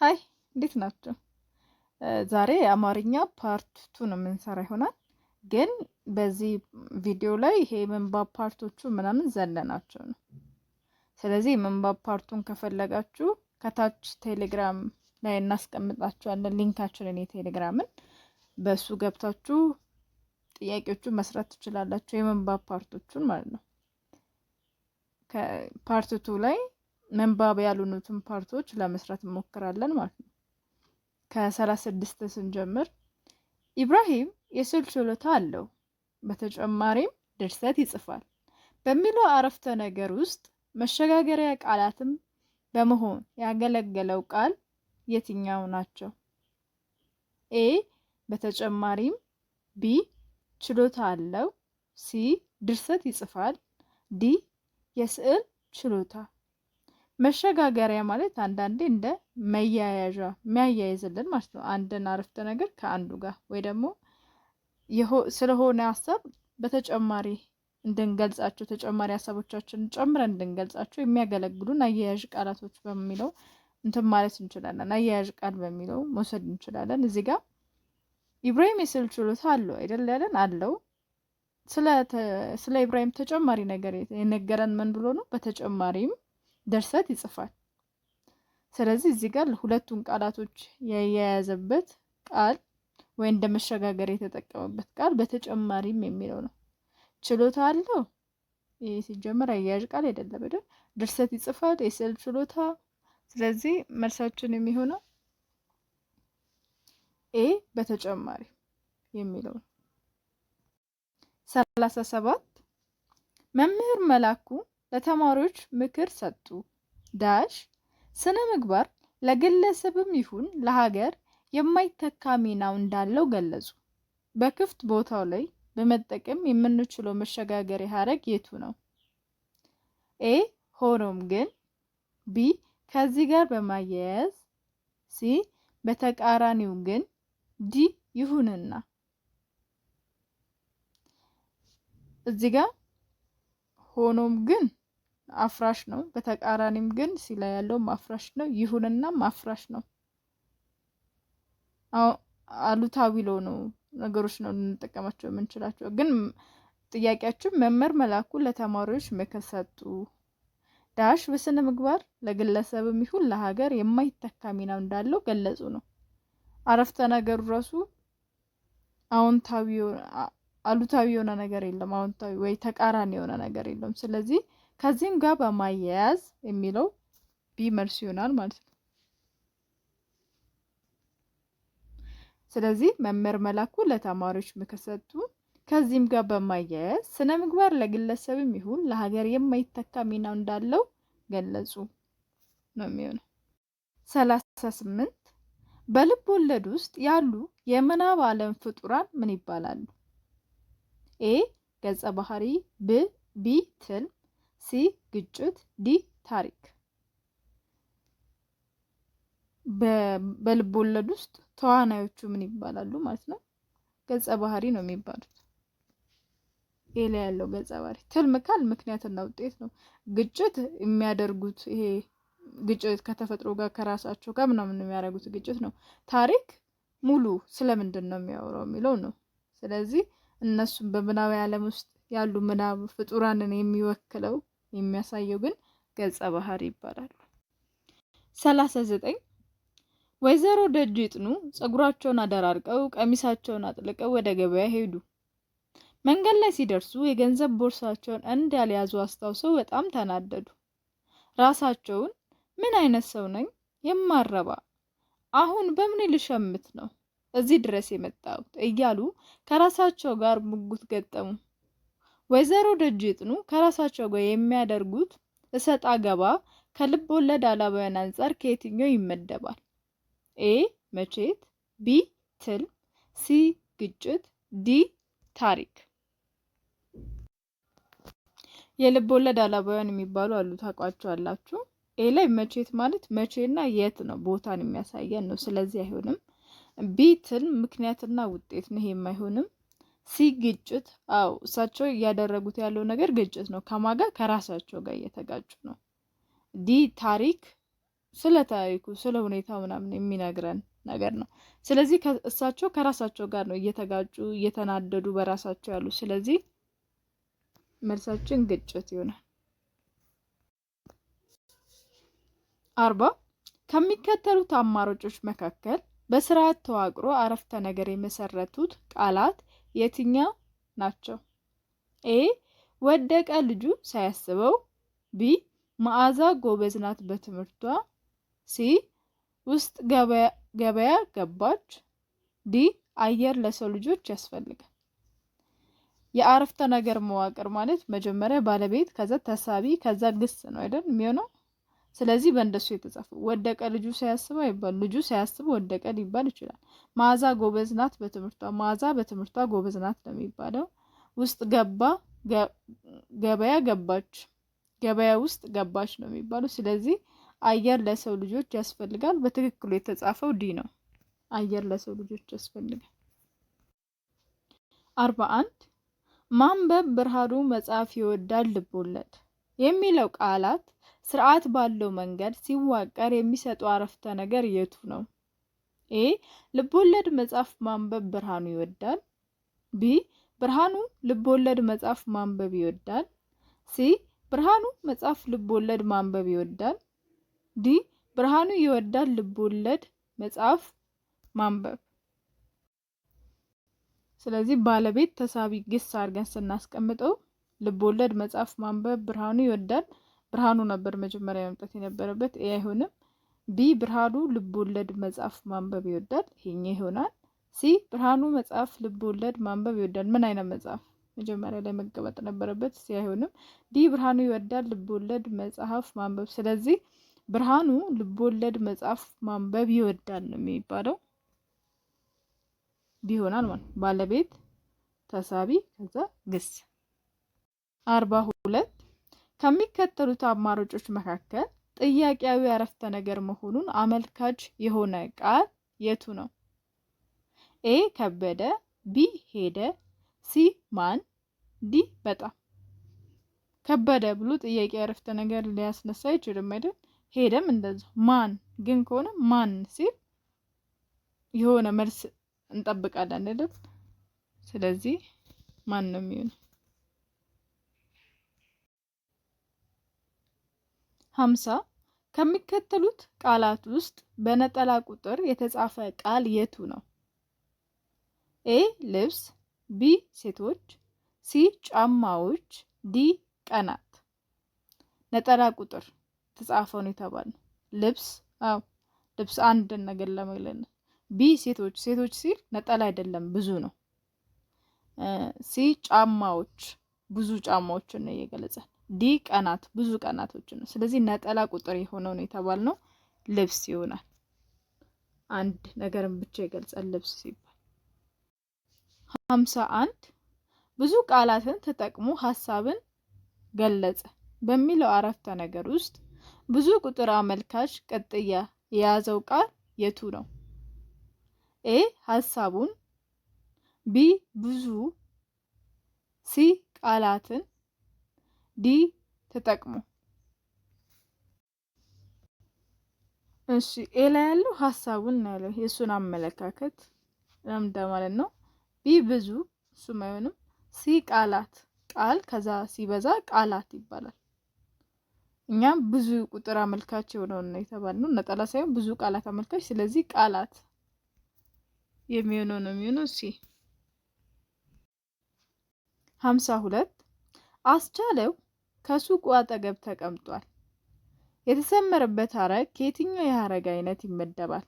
Hi፣ እንዴት ናችሁ? ዛሬ የአማርኛ part two ነው የምንሰራ ይሆናል። ግን በዚህ ቪዲዮ ላይ ይሄ ምንባብ part ኦቹ ምናምን ዘለናቸው ነው። ስለዚህ የምንባብ part ኡን ከፈለጋችሁ ከታች ቴሌግራም ላይ እናስቀምጣችኋለን link ኣችንን የቴሌግራምን፣ በሱ ገብታችሁ ጥያቄዎቹን መስራት ትችላላችሁ። የምንባብ part ኦቹን ማለት ነው። ከ part two ላይ ምንባብ ያልሆኑትን part ኦች ለመስራት እንሞክራለን ማለት ነው። ከ36 ስንጀምር ኢብራሂም የስዕል ችሎታ አለው፣ በተጨማሪም ድርሰት ይጽፋል በሚለው አረፍተ ነገር ውስጥ መሸጋገሪያ ቃላትም በመሆን ያገለገለው ቃል የትኛው ናቸው? A በተጨማሪም፣ B ችሎታ አለው፣ C ድርሰት ይጽፋል፣ D የስዕል ችሎታ። መሸጋገሪያ ማለት አንዳንዴ እንደ መያያዣ የሚያያይዝልን ማለት ነው። አንድን አረፍተ ነገር ከአንዱ ጋር ወይ ደግሞ ስለሆነ ሀሳብ በተጨማሪ እንድንገልጻቸው፣ ተጨማሪ ሀሳቦቻችንን ጨምረን እንድንገልጻቸው የሚያገለግሉን አያያዥ ቃላቶች በሚለው እንትን ማለት እንችላለን። አያያዥ ቃል በሚለው መውሰድ እንችላለን። እዚህ ጋር ኢብራሂም የስዕል ችሎታ አለው አይደል ያለን፣ አለው። ስለ ኢብራሂም ተጨማሪ ነገር የነገረን ምን ብሎ ነው? በተጨማሪም ድርሰት ይጽፋል። ስለዚህ እዚህ ጋር ሁለቱን ቃላቶች የያያዘበት ቃል ወይ እንደ መሸጋገር የተጠቀመበት ቃል በተጨማሪም የሚለው ነው። ችሎታ አለው፣ ይህ ሲጀመር አያያዥ ቃል አይደለም አይደል? ድርሰት ይጽፋል፣ የስዕል ችሎታ። ስለዚህ መልሳችን የሚሆነው A በተጨማሪ የሚለው ነው። 37፣ መምህር መላኩ ለተማሪዎች ምክር ሰጡ። Dash ስነ ምግባር ለግለሰብም ይሁን ለሀገር የማይተካ ሚናው እንዳለው ገለጹ። በክፍት ቦታው ላይ በመጠቀም የምንችለው መሸጋገሪያ ሀረግ የቱ ነው? A ሆኖም ግን፣ B ከዚህ ጋር በማያያዝ፣ C በተቃራኒው ግን፣ D ይሁንና። እዚህ ጋር ሆኖም ግን አፍራሽ ነው። በተቃራኒም ግን ሲላ ያለውም አፍራሽ ነው። ይሁንናም አፍራሽ ነው። አሉታዊ ለሆኑ ነገሮች ነው ልንጠቀማቸው የምንችላቸው። ግን ጥያቄያችን መምህር መላኩ ለተማሪዎች ምክር ሰጡ። Dash በስነ ምግባር ለግለሰብም ይሁን ለሀገር የማይተካ ሚናው እንዳለው ገለጹ ነው። አረፍተ ነገሩ ራሱ አዎንታዊ አሉታዊ የሆነ ነገር የለም። አዎንታዊ ወይ ተቃራኒ የሆነ ነገር የለም። ስለዚህ ከዚህም ጋር በማያያዝ የሚለው B መልስ ይሆናል ማለት ነው። ስለዚህ መምህር መላኩ ለተማሪዎች ምክር ሰጡ። ከዚህም ጋር በማያያዝ ስነ ምግባር ለግለሰብም ይሁን ለሀገር የማይተካ ሚናው እንዳለው ገለጹ ነው የሚሆነው። 38፣ በልብ ወለድ ውስጥ ያሉ የምናብ ዓለም ፍጡራን ምን ይባላሉ? A ገጸ ባህሪ፣ B ትልም፣ C ግጭት፣ D ታሪክ። በልብ ወለድ ውስጥ ተዋናዮቹ ምን ይባላሉ ማለት ነው? ገጸ ባህሪ ነው የሚባሉት። A ላይ ያለው ገጸ ባህሪ። ትልም ካል ምክንያትና ውጤት ነው። ግጭት የሚያደርጉት ይሄ ግጭት ከተፈጥሮ ጋር፣ ከራሳቸው ጋር ምናምን የሚያደርጉት ግጭት ነው። ታሪክ ሙሉ ስለምንድን ነው የሚያወራው የሚለው ነው። ስለዚህ እነሱም በምናባዊ ዓለም ውስጥ ያሉ ምናብ ፍጡራንን የሚወክለው፣ የሚያሳየው ግን ገጸ ባህሪ ይባላሉ። 39፣ ወይዘሮ ደጅ ይጥኑ ጸጉራቸውን አደራርቀው ቀሚሳቸውን አጥልቀው ወደ ገበያ ሄዱ። መንገድ ላይ ሲደርሱ የገንዘብ ቦርሳቸውን እንዳልያዙ አስታውሰው በጣም ተናደዱ። ራሳቸውን ምን አይነት ሰው ነኝ፣ የማረባ፣ አሁን በምን ልሸምት ነው እዚህ ድረስ የመጣሁት እያሉ ከራሳቸው ጋር ሙግት ገጠሙ። ወይዘሮ ደጅ ይጥኑ ከራሳቸው ጋር የሚያደርጉት እሰጥ አገባ ከልብ ወለድ አላባውያን አንጻር ከየትኛው ይመደባል? A መቼት፣ B ትልም፣ C ግጭት፣ D ታሪክ። የልብ ወለድ አላባውያን የሚባሉ አሉ፣ ታውቋቸዋላችሁ። A ላይ መቼት ማለት መቼና የት ነው፣ ቦታን የሚያሳየን ነው። ስለዚህ አይሆንም። B ትልም ምክንያትና ውጤት ነው፣ ይሄም አይሆንም። C ግጭት፣ አዎ፣ እሳቸው እያደረጉት ያለው ነገር ግጭት ነው። ከማጋ? ከራሳቸው ጋር እየተጋጩ ነው። D ታሪክ። ስለ ታሪኩ ስለ ሁኔታው ምናምን የሚነግረን ነገር ነው። ስለዚህ እሳቸው ከራሳቸው ጋር ነው እየተጋጩ እየተናደዱ በራሳቸው ያሉ። ስለዚህ መልሳችን ግጭት ይሆናል። 40 ከሚከተሉት አማራጮች መካከል በስርዓት ተዋቅሮ አረፍተ ነገር የመሰረቱት ቃላት የትኛው ናቸው? A ወደቀ ልጁ ሳያስበው፣ B መዓዛ ጎበዝ ናት በትምህርቷ፣ C ውስጥ ገበያ ገባች፣ D አየር ለሰው ልጆች ያስፈልጋል። የአረፍተ ነገር መዋቅር ማለት መጀመሪያ ባለቤት፣ ከዛ ተሳቢ፣ ከዛ ግስ ነው አይደል የሚሆነው። ስለዚህ በእንደሱ የተጻፈው ወደቀ ልጁ ሳያስበው አይባል። ልጁ ሳያስበው ወደቀ ሊባል ይችላል። መዓዛ ጎበዝ ናት በትምህርቷ፣ መዓዛ በትምህርቷ ጎበዝ ናት ነው የሚባለው። ውስጥ ገባ ገበያ ገባች፣ ገበያ ውስጥ ገባች ነው የሚባለው። ስለዚህ አየር ለሰው ልጆች ያስፈልጋል በትክክሉ የተጻፈው D ነው። አየር ለሰው ልጆች ያስፈልጋል። 41 ማንበብ ብርሃኑ መጽሐፍ ይወዳል ልቦለድ የሚለው ቃላት ስርዓት ባለው መንገድ ሲዋቀር የሚሰጡ አረፍተ ነገር የቱ ነው? A ልቦለድ መጽሐፍ ማንበብ ብርሃኑ ይወዳል። B ብርሃኑ ልቦለድ መጽሐፍ ማንበብ ይወዳል። C ብርሃኑ መጽሐፍ ልቦለድ ማንበብ ይወዳል። D ብርሃኑ ይወዳል ልቦለድ መጽሐፍ ማንበብ። ስለዚህ ባለቤት ተሳቢ ግስ አድርገን ስናስቀምጠው ልቦለድ መጽሐፍ ማንበብ ብርሃኑ ይወዳል። ብርሃኑ ነበር መጀመሪያ መምጣት የነበረበት። A አይሆንም። B ብርሃኑ ልቦለድ መጽሐፍ ማንበብ ይወዳል። ይሄኛው ይሆናል። C ብርሃኑ መጽሐፍ ልቦለድ ማንበብ ይወዳል። ምን አይነት መጽሐፍ መጀመሪያ ላይ መቀመጥ ነበረበት። C አይሆንም። D ብርሃኑ ይወዳል ልቦለድ መጽሐፍ ማንበብ። ስለዚህ ብርሃኑ ልቦለድ መጽሐፍ ማንበብ ይወዳል ነው የሚባለው። ቢሆናል ማለት ባለቤት ተሳቢ ከዛ ግስ። 42 ከሚከተሉት አማራጮች መካከል ጥያቄያዊ አረፍተ ነገር መሆኑን አመልካች የሆነ ቃል የቱ ነው? A ከበደ፣ B ሄደ፣ C ማን፣ D በጣም። ከበደ ብሎ ጥያቄ አረፍተ ነገር ሊያስነሳ አይችልም አይደል? ሄደም እንደዛው። ማን ግን ከሆነ ማን ሲል የሆነ መልስ እንጠብቃለን አይደል? ስለዚህ ማን ነው የሚሆነው? 50 ከሚከተሉት ቃላት ውስጥ በነጠላ ቁጥር የተጻፈ ቃል የቱ ነው? A ልብስ፣ B ሴቶች፣ C ጫማዎች፣ D ቀናት። ነጠላ ቁጥር ተጻፈው ነው የተባለው። ልብስ፣ አዎ ልብስ አንድን ነገር ለመግለጽ ነው። B ሴቶች፣ ሴቶች ሲል ነጠላ አይደለም ብዙ ነው። C ጫማዎች፣ ብዙ ጫማዎችን ነው እየገለጸ። D ቀናት፣ ብዙ ቀናቶችን ነው። ስለዚህ ነጠላ ቁጥር የሆነው ነው የተባልነው ልብስ ይሆናል። አንድ ነገርን ብቻ ይገልጻል ልብስ ሲባል። 51 ብዙ ቃላትን ተጠቅሞ ሀሳብን ገለጸ በሚለው አረፍተ ነገር ውስጥ ብዙ ቁጥር አመልካች ቅጥያ የያዘው ቃል የቱ ነው? A ሀሳቡን፣ B ብዙ፣ C ቃላትን፣ D ተጠቅሞ። እሺ A ላይ ያለው ሀሳቡን ነው ያለው፣ የእሱን አመለካከት ለምዳ ማለት ነው። B ብዙ፣ እሱም አይሆንም። C ቃላት፣ ቃል ከዛ ሲበዛ ቃላት ይባላል። እኛም ብዙ ቁጥር አመልካች የሆነውን ነው የተባልነው፣ ነጠላ ሳይሆን ብዙ ቃላት አመልካች። ስለዚህ ቃላት የሚሆነው ነው የሚሆነው C። 52 አስቻለው ከሱቁ አጠገብ ተቀምጧል። የተሰመረበት ሀረግ ከየትኛው የሀረግ አይነት ይመደባል?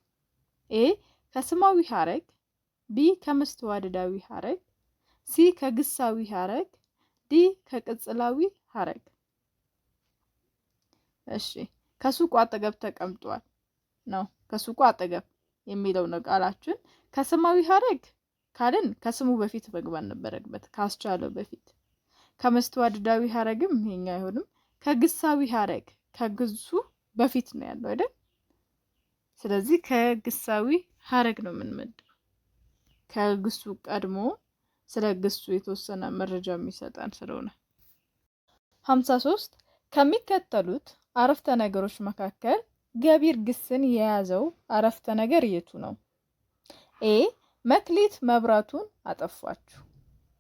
A ከስማዊ ሀረግ፣ B ከመስተዋድዳዊ ሀረግ፣ C ከግሳዊ ሀረግ፣ D ከቅጽላዊ ሀረግ። እሺ ከሱቁ አጠገብ ተቀምጧል ነው። ከሱቁ አጠገብ የሚለው ነው ቃላችን። ከስማዊ ሀረግ ካልን ከስሙ በፊት መግባት ነበረበት፣ ካስቻለው በፊት። ከመስተዋድዳዊ ሀረግም ይሄኛው አይሆንም። ከግሳዊ ሀረግ ከግሱ በፊት ነው ያለው አይደል? ስለዚህ ከግሳዊ ሀረግ ነው የምንመድበው። ከግሱ ቀድሞ ስለ ግሱ የተወሰነ መረጃ የሚሰጠን ስለሆነ። 53 ከሚከተሉት አረፍተ ነገሮች መካከል ገቢር ግስን የያዘው አረፍተ ነገር የቱ ነው? A መክሊት መብራቱን አጠፋችሁ፣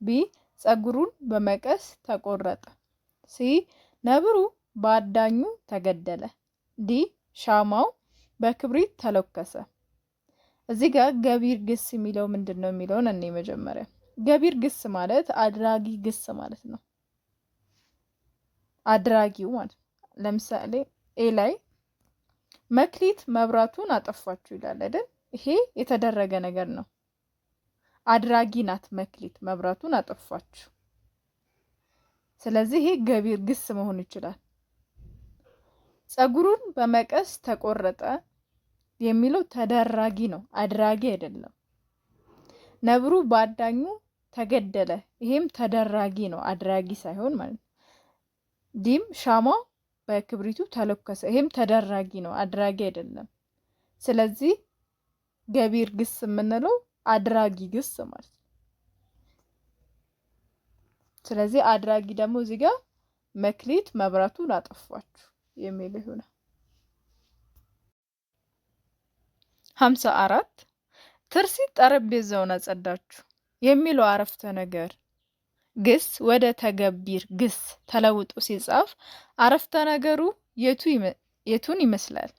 B ፀጉሩን በመቀስ ተቆረጠ፣ C ነብሩ በአዳኙ ተገደለ፣ D ሻማው በክብሪት ተለኮሰ። እዚህ ጋር ገቢር ግስ የሚለው ምንድን ነው የሚለውን እኔ መጀመሪያ ገቢር ግስ ማለት አድራጊ ግስ ማለት ነው። አድራጊው ማለት ነው። ለምሳሌ A ላይ መክሊት መብራቱን አጠፋችሁ ይላል አይደል? ይሄ የተደረገ ነገር ነው። አድራጊ ናት መክሊት፣ መብራቱን አጠፋችሁ። ስለዚህ ይሄ ገቢር ግስ መሆን ይችላል። ፀጉሩን በመቀስ ተቆረጠ የሚለው ተደራጊ ነው፣ አድራጊ አይደለም። ነብሩ በአዳኙ ተገደለ፣ ይሄም ተደራጊ ነው፣ አድራጊ ሳይሆን ማለት ነው። D ም ሻማው በክብሪቱ ተለኮሰ፣ ይሄም ተደራጊ ነው፣ አድራጊ አይደለም። ስለዚህ ገቢር ግስ የምንለው አድራጊ ግስ ማለት ነው። ስለዚህ አድራጊ ደግሞ እዚህ ጋር መክሊት መብራቱን አጠፋችሁ የሚል ይሆናል። 54 ትርሲት ጠረጴዛውን አጸዳችሁ የሚለው አረፍተ ነገር ግስ ወደ ተገቢር ግስ ተለውጦ ሲጻፍ አረፍተ ነገሩ የቱን ይመስላል?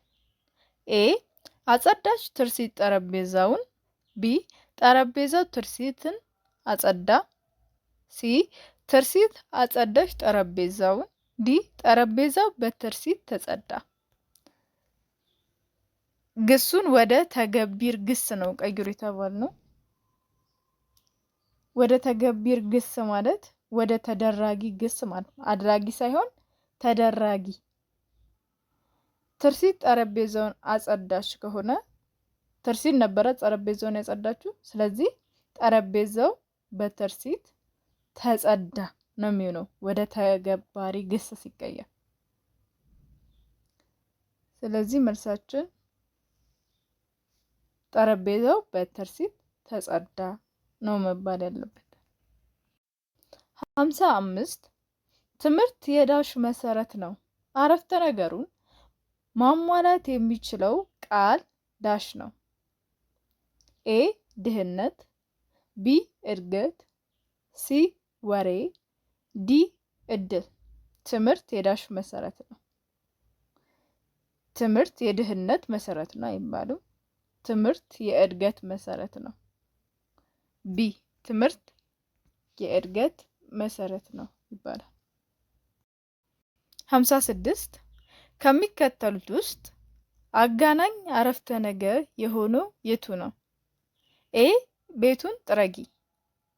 A አጸዳች ትርሲት ጠረጴዛውን፣ B ጠረጴዛው ትርሲትን አጸዳ፣ C ትርሲት አጸዳች ጠረጴዛውን፣ D ጠረጴዛው በትርሲት ተጸዳ። ግሱን ወደ ተገቢር ግስ ነው ቀይሩ የተባልነው። ወደ ተገቢር ግስ ማለት ወደ ተደራጊ ግስ ማለት ነው። አድራጊ ሳይሆን ተደራጊ። ትርሲት ጠረጴዛውን አጸዳች ከሆነ ትርሲት ነበረ ጠረጴዛውን ያጸዳችሁ። ስለዚህ ጠረጴዛው በትርሲት ተጸዳ ነው የሚሆነው ወደ ተገባሪ ግስ ሲቀየር። ስለዚህ መልሳችን ጠረጴዛው በትርሲት ተጸዳ ነው መባል ያለበት። 55 ትምህርት የዳሽ መሰረት ነው። አረፍተ ነገሩን ማሟላት የሚችለው ቃል dash ነው። A ድህነት፣ B እድገት፣ C ወሬ፣ D እድል። ትምህርት የ dash መሰረት ነው። ትምህርት የድህነት መሰረት ነው አይባልም። ትምህርት የእድገት መሰረት ነው። B ትምህርት የእድገት መሰረት ነው ይባላል። 56 ከሚከተሉት ውስጥ አጋናኝ አረፍተ ነገር የሆነው የቱ ነው? A ቤቱን ጥረጊ፣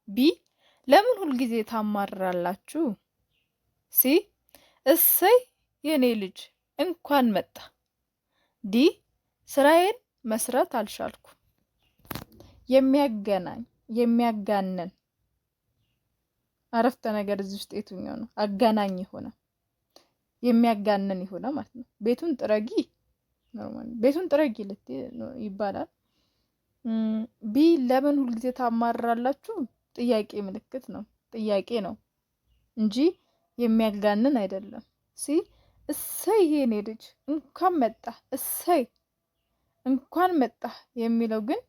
B ለምን ሁልጊዜ ታማርራላችሁ፣ C እሰይ የኔ ልጅ እንኳን መጣ፣ D ስራዬን መስራት አልቻልኩም። የሚያገናኝ የሚያጋንን አረፍተ ነገር እዚህ ውስጥ የትኛው ነው? አጋናኝ የሆነ የሚያጋንን የሆነ ማለት ነው። ቤቱን ጥረጊ normal ቤቱን ጥረጊ ይባላል። B ለምን ሁልጊዜ ታማርራላችሁ? ጥያቄ ምልክት ነው፣ ጥያቄ ነው እንጂ የሚያጋንን አይደለም። C እሰይ የኔ ልጅ እንኳን መጣ፣ እሰይ እንኳን መጣ የሚለው ግን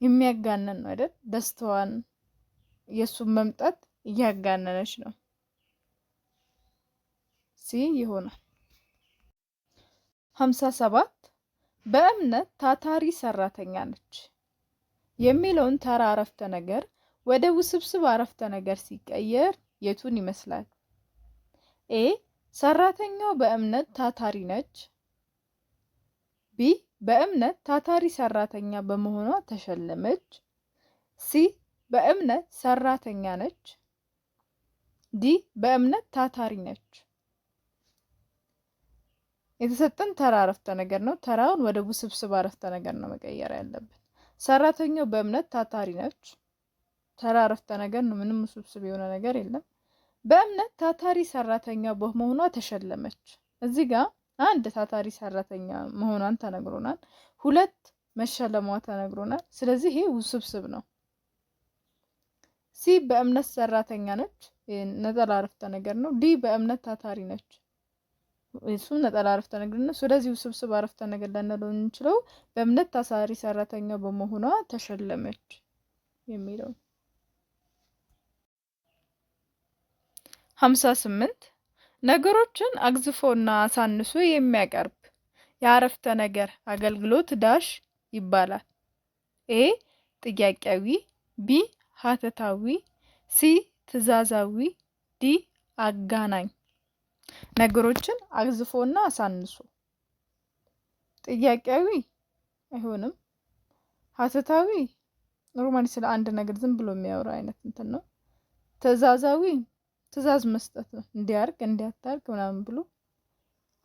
የሚያጋንን ነው አይደል? ደስታዋን የእሱን መምጣት እያጋነነች ነው። C ይሆናል። 57 በእምነት ታታሪ ሰራተኛ ነች የሚለውን ተራ አረፍተ ነገር ወደ ውስብስብ አረፍተ ነገር ሲቀየር የቱን ይመስላል? A ሰራተኛው በእምነት ታታሪ ነች፣ B በእምነት ታታሪ ሰራተኛ በመሆኗ ተሸለመች፣ C በእምነት ሰራተኛ ነች፣ D በእምነት ታታሪ ነች። የተሰጠን ተራ አረፍተ ነገር ነው። ተራውን ወደ ውስብስብ አረፍተ ነገር ነው መቀየር ያለብን። ሰራተኛው በእምነት ታታሪ ነች። ተራ አረፍተ ነገር ነው። ምንም ውስብስብ የሆነ ነገር የለም። በእምነት ታታሪ ሰራተኛ በመሆኗ ተሸለመች። እዚህ ጋር አንድ ታታሪ ሰራተኛ መሆኗን ተነግሮናል። ሁለት መሸለሟ ተነግሮናል። ስለዚህ ይሄ ውስብስብ ነው። C በእምነት ሰራተኛ ነች፣ ነጠላ አረፍተ ነገር ነው። D በእምነት ታታሪ ነች። እሱም ነጠላ አረፍተ ነገር ነው። ስለዚህ ውስብስብ አረፍተ ነገር ልንለው እንችለው በእምነት ታሳሪ ሰራተኛ በመሆኗ ተሸለመች የሚለው። 58፣ ነገሮችን አግዝፎና አሳንሶ የሚያቀርብ የአረፍተ ነገር አገልግሎት dash ይባላል። A ጥያቄያዊ፣ B ሀተታዊ፣ C ትዕዛዛዊ፣ D አጋናኝ። ነገሮችን አግዝፎና አሳንሶ፣ ጥያቄያዊ አይሆንም። ሀተታዊ normally ስለ አንድ ነገር ዝም ብሎ የሚያወራ አይነት እንትን ነው። ትዕዛዛዊ ትዕዛዝ መስጠት ነው፣ እንዲያርግ እንዲያታርግ ምናምን ብሎ።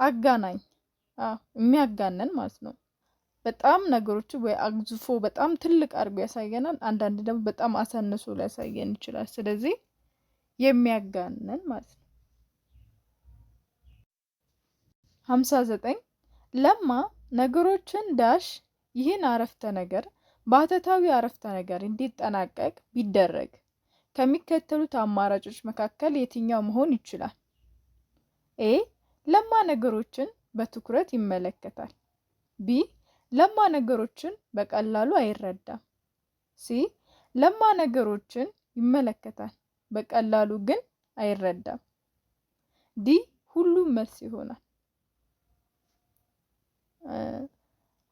አጋናኝ የሚያጋነን ማለት ነው። በጣም ነገሮቹ ወይ አግዝፎ በጣም ትልቅ አድርጎ ያሳየናል፣ አንዳንድ ደግሞ በጣም አሳንሶ ሊያሳየን ይችላል። ስለዚህ የሚያጋነን ማለት ነው። 59፣ ለማ ነገሮችን dash ይህን አረፍተ ነገር በሀተታዊ አረፍተ ነገር እንዲጠናቀቅ ቢደረግ ከሚከተሉት አማራጮች መካከል የትኛው መሆን ይችላል? A ለማ ነገሮችን በትኩረት ይመለከታል። B ለማ ነገሮችን በቀላሉ አይረዳም። C ለማ ነገሮችን ይመለከታል፣ በቀላሉ ግን አይረዳም። D ሁሉም መልስ ይሆናል።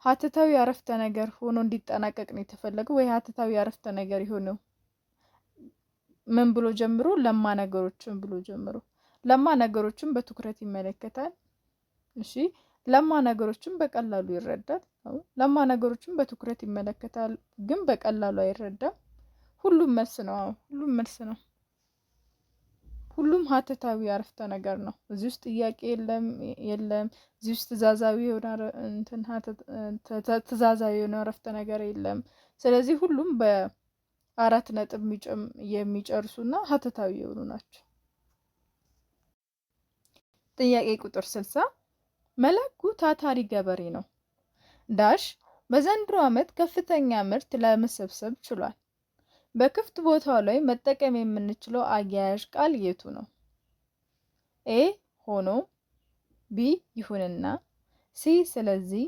ሀተታዊ አረፍተ ነገር ሆኖ እንዲጠናቀቅ ነው የተፈለገው ወይ ሀተታዊ አረፍተ ነገር የሆነው ምን ብሎ ጀምሮ? ለማ ነገሮችን ብሎ ጀምሮ፣ ለማ ነገሮችን በትኩረት ይመለከታል። እሺ፣ ለማ ነገሮችን በቀላሉ ይረዳል። ለማ ነገሮችን በትኩረት ይመለከታል ግን በቀላሉ አይረዳም። ሁሉም መልስ ነው። አዎ፣ ሁሉም መልስ ነው። ሁሉም ሀተታዊ አረፍተ ነገር ነው። እዚህ ውስጥ ጥያቄ የለም የለም። እዚህ ውስጥ ትዕዛዛዊ የሆነ እንትን ትዕዛዛዊ የሆነ አረፍተ ነገር የለም። ስለዚህ ሁሉም በአራት ነጥብ የሚጨርሱና ሀተታዊ የሆኑ ናቸው። ጥያቄ ቁጥር 60፣ መላኩ ታታሪ ገበሬ ነው። Dash በዘንድሮ ዓመት ከፍተኛ ምርት ለመሰብሰብ ችሏል። በክፍት ቦታው ላይ መጠቀም የምንችለው አያያዥ ቃል የቱ ነው? A ሆኖ፣ B ይሁንና፣ C ስለዚህ፣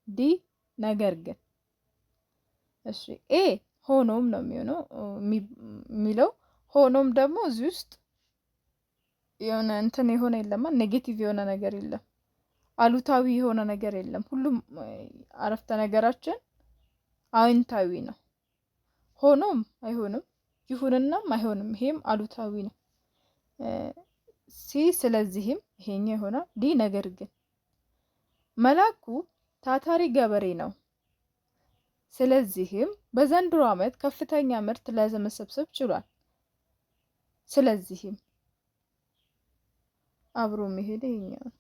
D ነገር ግን። እሺ፣ A ሆኖም ነው የሚሆነው የሚለው። ሆኖም ደግሞ እዚህ ውስጥ የሆነ እንትን የሆነ የለማ፣ negative የሆነ ነገር የለም፣ አሉታዊ የሆነ ነገር የለም። ሁሉም አረፍተ ነገራችን አዎንታዊ ነው። ሆኖም አይሆንም፣ ይሁንናም አይሆንም። ይሄም አሉታዊ ነው። C ስለዚህም ይሄኛው ይሆናል። D ነገር ግን። መላኩ ታታሪ ገበሬ ነው። ስለዚህም በዘንድሮ ዓመት ከፍተኛ ምርት ለመሰብሰብ ችሏል። ስለዚህም አብሮ መሄድ ይሄኛው ነው።